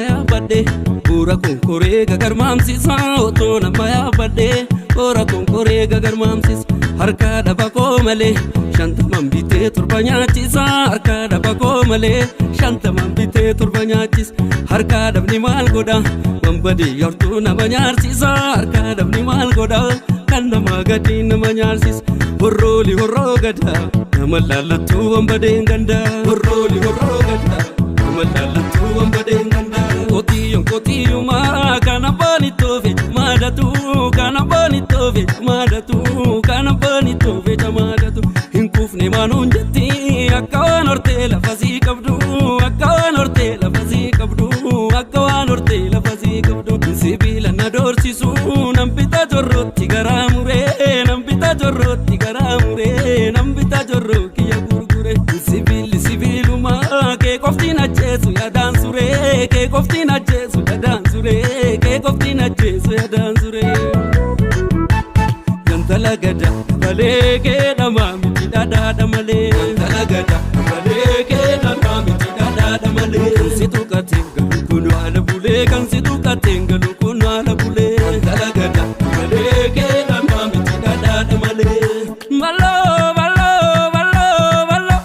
Yaabbadhe bu'uura konkoree gagarmaamsisa. Otoo nama yaabbadhe bu'uura konkoree gagarmaamsisa. Harka dhaba koo malee 50n bitee 7 nyaachisa. Harka dhaba koo malee 50n bitee 7 nyaachisa. Harka dhabni maal godha? Wanbadee yartuu nama nyaarsisa. Harka dhabni maal godha? Kan nama gadi nama nyaarsisa. Horrooli horroo gada nama laallattuu wanbadeen ganda. Horrooli horroo gada nama laallattuu wanbadeen ganda. Qotiyyoon qotiyyumaa kan abbaan ittoofe maadatu, kan abbaan ittoofe maadatu, kan abbaan ittoofe maadatu. Hin kuufne maanuun jetti akka waan hortee lafa sii qabdu, akka waan hortee lafa sii qabdu, akka waan hortee lafa sii qabdu. Sibiila na doorsisu nan bitaa jorrootti garaa muree, nan bitaa jorrootti garaa muree, nan bitaa jorroo kiyya gurgure. Sibiilli sibiilumaa kee qoftiin ajjeesu yaadaan suree, kee qoftiin ajjeesu yaadaan suree, kee qoftiin ajjeesu yaadaan suree. Gantala gada malee kee dhamaa miti dhadhaadha malee. Gantala gada malee kee dhamaa miti dhadhaadha malee. Kan si tuqateen galu kun haala bulee, kan si tuqateen galu kun haala bulee. Gantala gada malee kee dhamaa miti dhadhaadha malee. Baloo baloo baloo baloo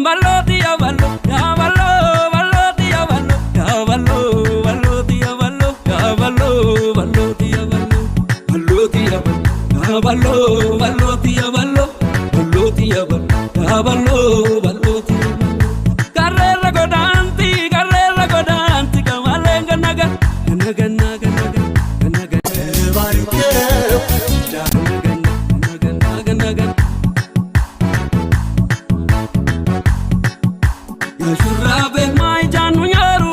baloo diya baloo yaa baloo baloo diya baloo yaa baloo baloo diya baloo yaa baloo baloo diya baloo baloo diya baloo yaa baloo baloo diya baloo baloo diya baloo yaa baloo baloo diya baloo. Karreerra godaanti, karreerra godaanti, kamaleen gannaga ganna ganna ganna ganna ganna ባርከው ganna ganna ganna. Yaashurraabee maa ijaan nu nyaaru,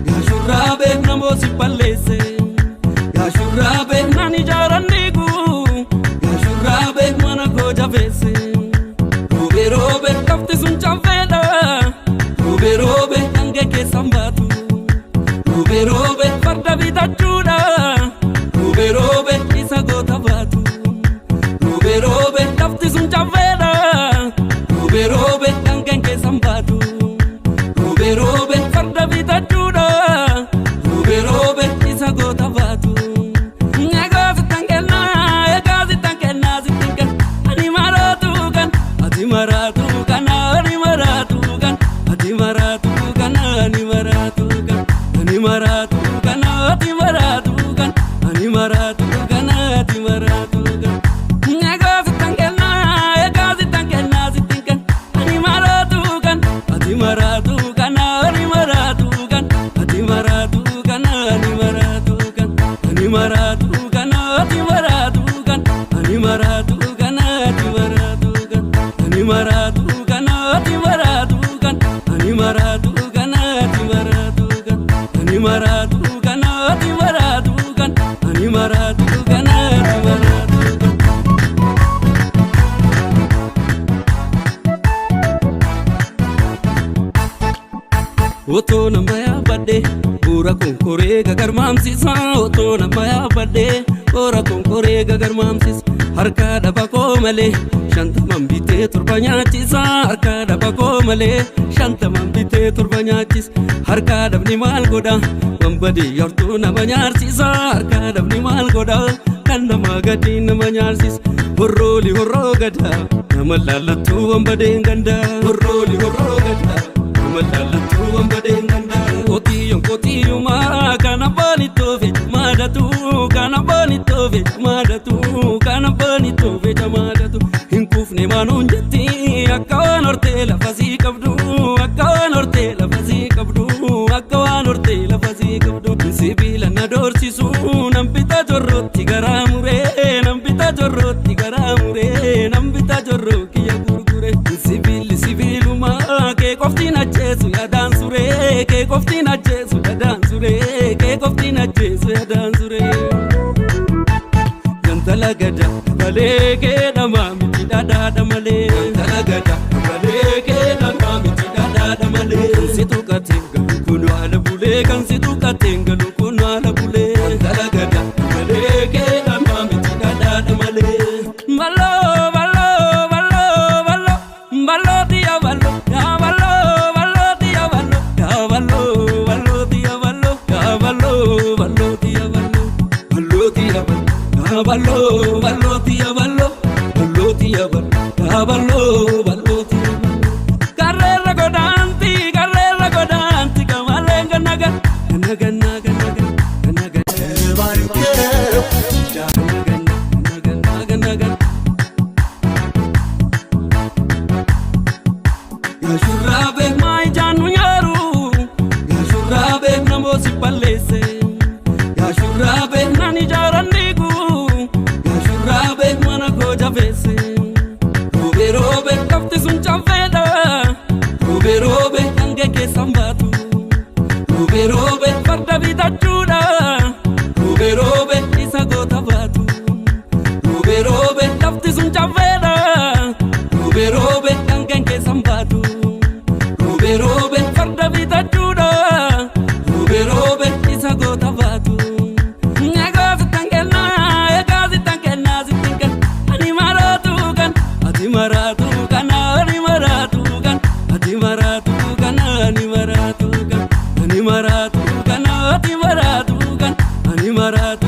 yaashurraabee namooti balleesse, yaashurraabee nan ijaaran diigu, yaashurraabee mana koo jabeesse. Roobee roobee lafti sun caffeedha, roobee roobee hanga keessan baatu, roobee roobee farda bitachuudha, roobee roobee isa goota baatu. Roobee roobee lafti sun caffeedha, roobee roobee hanga keessan baatu, roobee roobee farda bitachuudha, roobee roobee isa goota baatu. Egaa sittan kennaa, egaa sittan kennaa, sittin kenna, ani maraatu kan, ati maraatu kan, ani maraatu kan, ati maraatu kan, ani maraatu kan, ani maraatu kan, ati maraatu kan, ani maraatu kan, ati maraatu kan. Egaa sittan kennaa, egaa sittan kennaa, sittin kenna, ani maraatu kan, ati maraatu kan, ani maraatu kan, ati maraatu kan, ani maraatu kan, ani maraatu kan, ati maraatu kan, ani maraatu kan, ati maraatu kan, ani maraatu kan, ati maraatu kan, ani maraatu kan, ati maraatu kan, ani maraatu kan, ati maraatu kan, ani maraatu kan, ati maraatu kan. Otoo nama yaabbadhe bu'uura konkoree gagarmaamsisa. Otoo nama yaabbadhe bu'uura konkoree gagarmaamsisa. Harka dhaba koo malee 50n bitee 7 nyaachisa. Harka dhaba koo malee 50n bitee 7 nyaachisa. Harka dhabni maal godha? Wanbadee yartuu nama nyaarsisa. Harka dhabni maal godha? Kan nama gadi nama nyaarsisa. Horrooli horroo gada nama laallattuu wanbadeen ganda. Horrooli horroo gada nama laallattuu wanbadeen ganda. Qotiyyoon qotiyyumaa kan abbaan ittoofe maadatu, kan abbaan ittoofe maadatu, kan abbaan ittoofe maadatu. Hin kuufne maanuun jetti akka waan hortee lafa sii qabdu, akka waan hortee lafa sii qabdu, akka waan hortee lafa sii qabdu. Sibiila na doorsisu nan bitaa jorrootti garaa muree, nan bitaa jorrootti garaa muree, nan bitaa jorroo kiyya gurgure. Sibiilli sibiilumaa kee qoftiin ajjeesu yaadaan suree, kee qoftiin ajjeesu yaadaan suree, kee qoftiin ajjeesu yaadaan suree. Gantala gada malee kee dhamaa miti dhadhaadha malee. Gantala gada malee kee dhamaa miti dhadhaadha malee. Kan si tuqateen galu kun haala bulee, kan si tuqateen galu kun haala bulee. Gantala gada malee kee dhamaa miti dhadhaadha malee. Baloo baloo baloo baloo baloo diya baloo yaa baloo baloo diya baloo yaa baloo baloo diya baloo ganna ganna ganna ganna ተባርከው ganna ganna ganna ganna. Yaashurraabee maa ijaan nu nyaaru, yaashurraabee namoo si balleesse, yaashurraabee nan ijaaran diigu, yaashurraabee mana koo jabeesse. Roobee roobee lafti sun caffeedha, roobee roobee hanga keessan baatu, roobee roobee farda bitachuudha, roobee roobee isa goota baatu, roobee roobee lafti sun caffeedha, roobee roobee hanga keessan baatu. Roobee roobee farda bitachuudha, roobee roobee isa goota baatu. Egaa sittan kennaa, egaa sittan kennaa, sittan kenna, ani maraatu kan, ati maraatu kan, ani maraatu kan, ati maraatu kan, ani maraatu kan, ani maraatu kan, ati maraatu kan, ani maraatu.